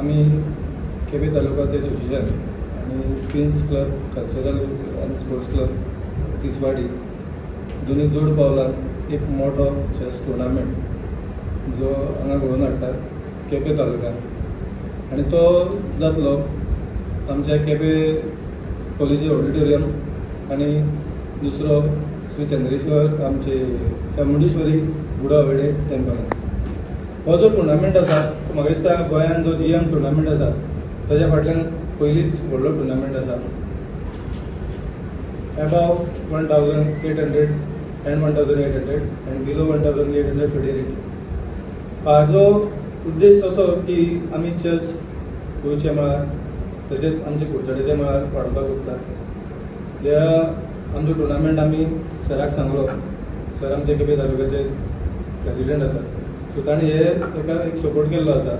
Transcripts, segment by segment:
आमी केपें तालुकाचे एसोसिएशन आनी Queens club cultural आनी स्पोर्ट्स क्लब तिसवाडी दोनूय जोड पावलान एक मोठो चॅस टुर्नामेंट जो हांगा घडोवन हाडटात केपें तालुक्यान आनी तो जातलो आमच्या केपें कॉलेजी ऑडिटोरियम आनी दुसरो श्री चंद्रेश्वर आमचे चामुंडेश्वरी गुडा वेडे टेम्पलान. हो जो टुर्नामेंट आसा तो म्हाका दिसता गोंयान जो जीएम टुर्नामेंट आसा ताज्या फाटल्यान पयलींच व्हडलो टुर्नामेंट आसा. Above 1800 and 1800 and below 1800 FIDE rating. हाजो उद्देश असो की आमी चॅस गोंयच्या मळार तशेंच आमच्या कुडचड्याच्या मळार वाडोवपाक सोदता. ह्या आमचो टुर्नामेंट आमी सराक सांगलो, सर आमचे केपें तालुक्याचे प्रेसिडेंट आसात, सो ताणें हे ताका एक सपोर्ट केल्लो आसा.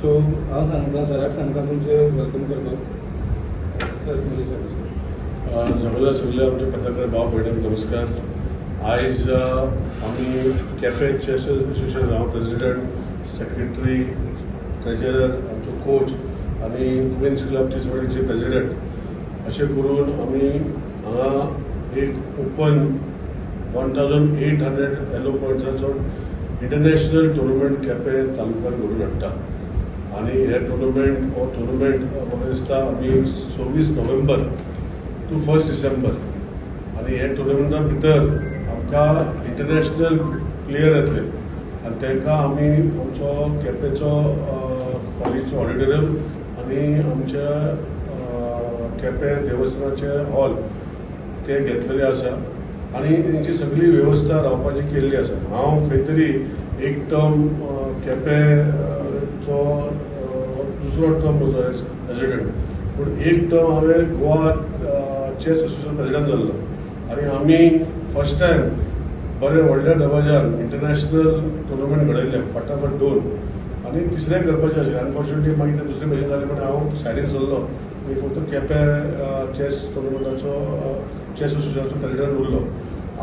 सो हांव सांगता सराक सांगता तुमचें welcome करपाक. सर तुमचे सर सगळे सगळे आमचे पत्रकार भाव भयणींक नमस्कार. आयज आमी केपें चॅस एसोसिएशन, हांव प्रेसिडेंट, सेक्रेटरी, ट्रेजरर, आमचो कोच आनी क्विन्स क्लब तिसवाडीचे प्रेसिडेंट अशें करून आमी हांगा एक ओपन 1800 एलो पॉयंट्साचो इंटरनॅशनल टुर्नामेंट केपें तालुक्यान घडोवन हाडटा. आनी हे टुर्नामेंट हो टुर्नामेंट म्हाका दिसता आमी 26 नोव्हेंबर टू 1 डिसेंबर आनी हे टुर्नामेंटा भितर आमकां इंटरनॅशनल प्लेयर येतले आनी तांकां आमी आमचो केपेंचो कॉलेजीचो ऑडिटोरियम आनी आमच्या केपें देवस्थानाचें हॉल ते घेतलेले आसा आनी तेंची सगळी वेवस्था रावपाची केल्ली आसा. हांव खंय तरी एक टर्म केपेंचो, दुसरो टर्म म्हजो एज प्रेसिडेंट, पूण एक टर्म हांवें गोवा चॅस एसोसिएशन प्रेसिडेंट जाल्लो आनी आमी फर्स्ट टायम बरे व्हडल्या दबाज्यान इंटरनॅशनल टुर्नामेंट घडयले फाटाफाट दोन आनी तिसरें करपाचें आशिल्लें. अनफॉर्च्युनेटली मागीर ते दुसरे भशेन जालें म्हण हांव सायडीन सरलो आनी फक्त केपें चॅस टुर्नामेंटाचो चॅस एसोसिएशनाचो प्रेसिडेंट उरलो.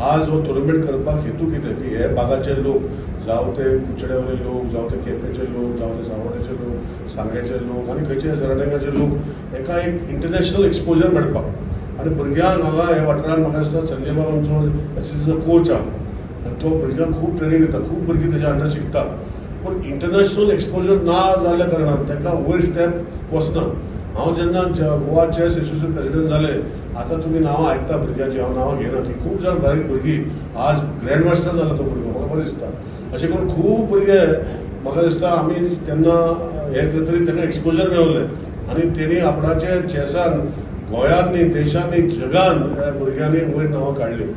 आज हो टुर्नामेंट करपाक हेतू कितें की हे भागाचे लोक, जावं ते कुडचड्यावयले लोक, जावं ते केपेंचे लोक, जावं ते सावड्याचे लोक, सांग्याचे लोक आनी खंयचे सरावंडिंगाचे लोक, हेका एक इंटरनॅशनल एक्सपोजर मेळपाक आनी भुरग्यांक हांगा ह्या वाठारान म्हाका दिसता संजय बाब आमचो एसएससीचो कोच आहा आनी तो भुरग्यांक खूब ट्रेनींग दिता, खूब भुरगीं तेज्या अंडर शिकता, पूण इंटरनॅशनल एक्सपोजर ना जाल्ल्या कारणान तांकां वयर स्टेप वचना. हांव जेन्ना गोवा चॅस एसोसिएशन प्रेसिडेंट जालें, आतां तुमी नांवां आयकता भुरग्यांची, हांव नांवां घेयना की खूब जाण बारीक भुरगीं आज ग्रँड मास्टर जाला तो भुरगो, म्हाका बरें दिसता. अशें करून खूब भुरगे म्हाका दिसता आमी तेन्ना हें करतरी तांकां एक्सपोजर मेवलें आनी तेणी आपणाचे चॅसान गोंयांत न्ही, देशांत न्ही, जगान ह्या भुरग्यांनी वयर नांवां काडलीं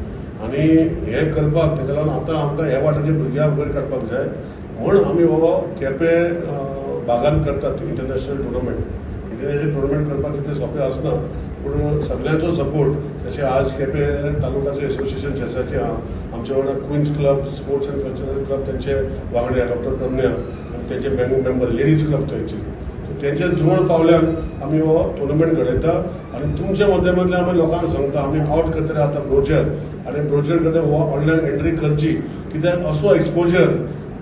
आनी हें करपाक ताका लागून आतां आमकां ह्या वाठाराच्या भुरग्यांक वयर काडपाक जाय म्हूण आमी हो केपें भागान करतात इंटरनॅशनल टुर्नामेंट. इंटरनॅशनल टुर्नामेंट करपाक तितलें सोंपें आसना, पूण सगल्यांचो सपोर्ट, जशें आज केपें तालुकाचें एसोसिएशन चॅसाचें आहा, आमच्या वांगडा Queens club sports and cultural club तेंचे वांगडी डॉक्टर प्रज्ञा आनी तेंचे मेंबर लेडीज क्लब तो एक्चुली, सो तेंच्या जोड पावल्यान आमी हो टुर्नामेंट घडयता आनी तुमच्या माध्यमांतल्यान आमी लोकांक सांगता, आमी आवट करतले आतां ब्रोचर आनी ब्रोचर करता हो ऑनलायन एंट्री करची, कित्याक असो एक्सपोजर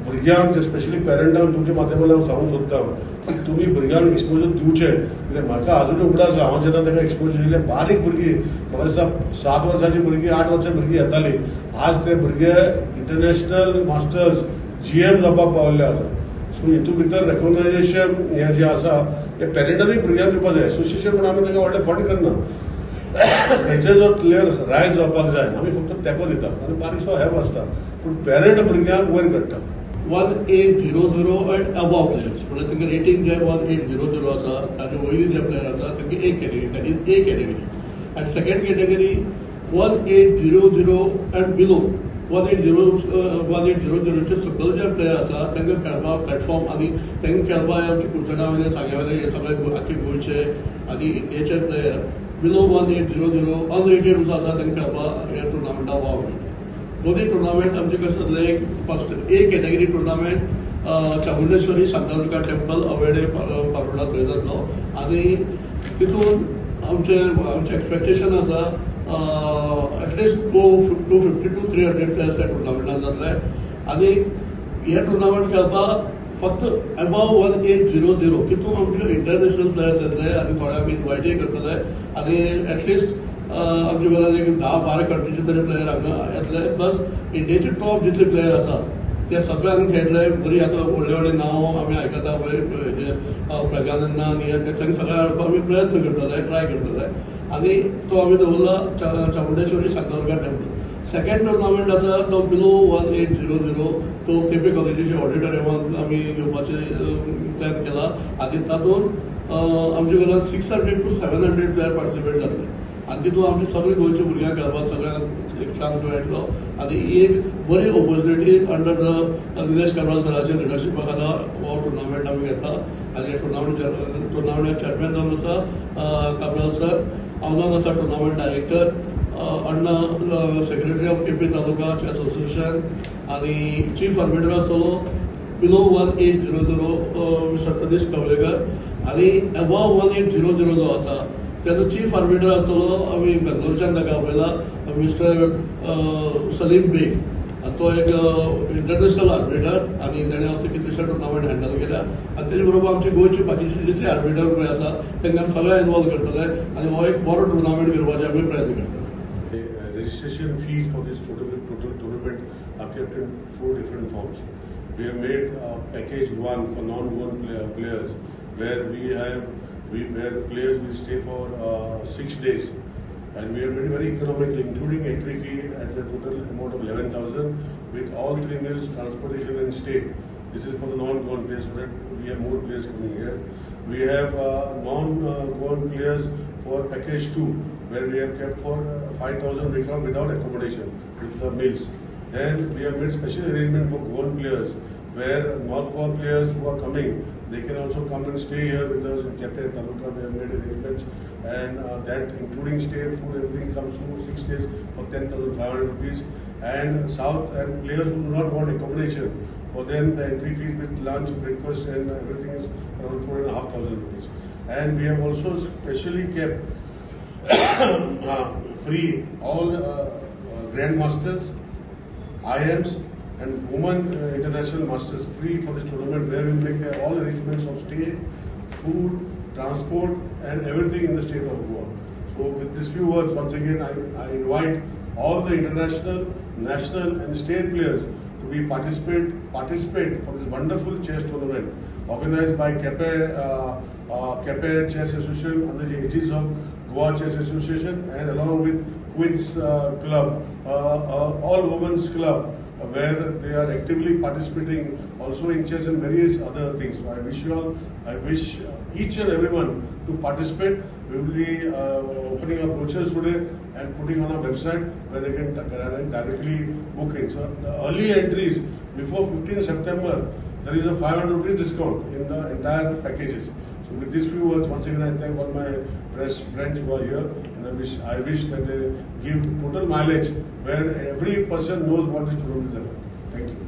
भुरग्यांक स्पेशली पेरंटांक तुमच्या माध्यमांतल्यान हांव सांगूंक सोदता की तुमी भुरग्यांक एक्सपोजर दिवचें. कित्याक म्हाका आजुनूय उगडास आसा, हांव जेन्ना तांकां एक्सपोजर दिलें, बारीक भुरगीं म्हाका दिसता 7 वर्सांची भुरगीं, 8 वर्सां भुरगीं येतालीं, आज ते भुरगे इंटरनॅशनल मास्टर्स जीएम जावपाक पावल्ले आसा. सो हितून भितर रेकॉग्नायजेशन हें जें आसा हें पेरंटांनी भुरग्यांक दिवपाक जाय. एसोसिएशन म्हूण आमी तांकां व्हडलें फंड करना, खंयचे जो प्लेयर रायज जावपाक जाय आमी फक्त तेंको दिता आनी बारीकसो हेल्प आसता, पूण पेरंट भुरग्यांक वयर काडटा. 1800 एंड अबव प्लेयर्स म्हणल्यार तांकां रेटींग जे 1800 आसा ताजे वयली जे प्लेयर आसा तांकां एक category, that is A category. And second category 1800 and below, 1800चे सकयल जे प्लेयर आसा तांकां खेळपाक प्लॅटफॉर्म आनी तांकां खेळपाक आमचे कुडचडा वयले, सांग्या वयले, हे सगळे आख्खे गोंयचे आनी इंडियेचे प्लेयर बिलो 1800 अनरेटेड जो आसा तांकां खेळपाक ह्या टुर्नामेंटाक वाव मेळटा. दोनूय टुर्नामेंट आमचे कशें जातलें, एक first A category tournament Chamundeshwari Shantadurga temple Avede Paroda थंय जातलो आनी तितून आमचें एक्सपेक्टेशन आसा एटलिस्ट 250 to 300 players त्या टुर्नामेंटान जातले आनी हे टुर्नामेंट खेळपाक फक्त एबाव 1800 तितून आमचे इंटरनॅशनल प्लेयर्स येतले आनी थोडे आमी इन्वायटय करतले आनी एटलिस्ट आमचे गोंयांत एक 10-12 कंट्रीचे तरी प्लेयर हांगा येतले. प्लस इंडियेचे टॉप जितले प्लेयर आसा ते सगळे हांगा खेळटले. बरी आतां व्हडले व्हडले नांव आमी आयकता पळय, जे प्रज्ञानंदा आनी हे ते सगळे हाडपाक आमी प्रयत्न करतले, ट्राय करतले. आनी तो आमी दवरला Chamundeshwari Shantadurga temple. Second tournament आसा तो बिलो 1800, तो केपे कॉलेजीच्या ऑडिटोरियमांत आमी घेवपाचें प्लॅन केला आनी तातूंत आमच्या गोंयांत 600 to 700 player participate जातले आनी तितून आमचे सगळे गोंयच्या भुरग्यांक खेळपाक सगळ्यांक एक चान्स मेळटलो आनी ही एक बरी opportunity under the Nilesh Cabral सराच्या लिडरशिपा खाला हो टुर्नामेंट आमी घेता. आनी हे टुर्नामेंटाक चॅरमॅन जावन आसा काब्राल सर, हांव जावन आसा tournament director, Anna secretary of Quepem taluka chess association आनी चीफ आर्बिटर आसतलो बिलो 1800 मिस्टर तदीश कवलेकर आनी एबाव 1800 जो आसा त्याचो चीफ आर्बिटर आसतलो आमी बेंगलोरच्यान ताका आपयला मिस्टर सलीम बेग आनी तो एक इंटरनॅशनल आर्बिटर आनी ताणें अशे कितलेशे टुर्नामेंट हँडल केल्या. आनी तेजे बरोबर आमचे गोंयचे बाकीचे जितले आर्बिटर पळय आसा तांकां आमी सगळे इनवॉल्व करतले आनी हो एक बरो टुर्नामेंट करपाचे आमी प्रयत्न करतले. Registration fees for this total tournament are kept in 4 different forms. We have made package 1 for non-Goan players, where where the players will stay for 6 days, and we have made very economically, including entry fee at the total amount of 11,000 with all 3 meals, transportation and stay. This is for the non-Goan players, so that we have more players coming here. We have non-Goan players for package 2, where we have kept for 5,000 without accommodation, with the meals. Then we have made special arrangement for Goan players, where North Goa players who are coming, they can also come and stay here with us in Quepem Taluka. We have made arrangements, and that including stay, food, everything comes to 6 days for 10,500 rupees. And South and players who do not want accommodation, for them the entry fees with lunch, breakfast and everything is around 4,500 rupees. And we have also specially kept free all grandmasters, IMs and women international masters free for this tournament, where we make their all arrangements of stay, food, transport and everything in the state of Goa. So with these few words, once again I invite all the international, national and state players to be participate for this wonderful chess tournament organized by Quepem Chess Association under the aegis of Goa Chess Association and along with Queen's Club, all women's club, where they are actively participating also in chess and various other things. So I wish you all, I wish each and everyone to participate. We will be opening up brochures today and putting on our website where they can directly book in. So the early entries before 15 September, there is a 500 rupees discount in the entire packages. So with these few words, once again I thank all my press friends who are here, and I wish that they give total mileage where every person knows what this tournament is about. Thank you.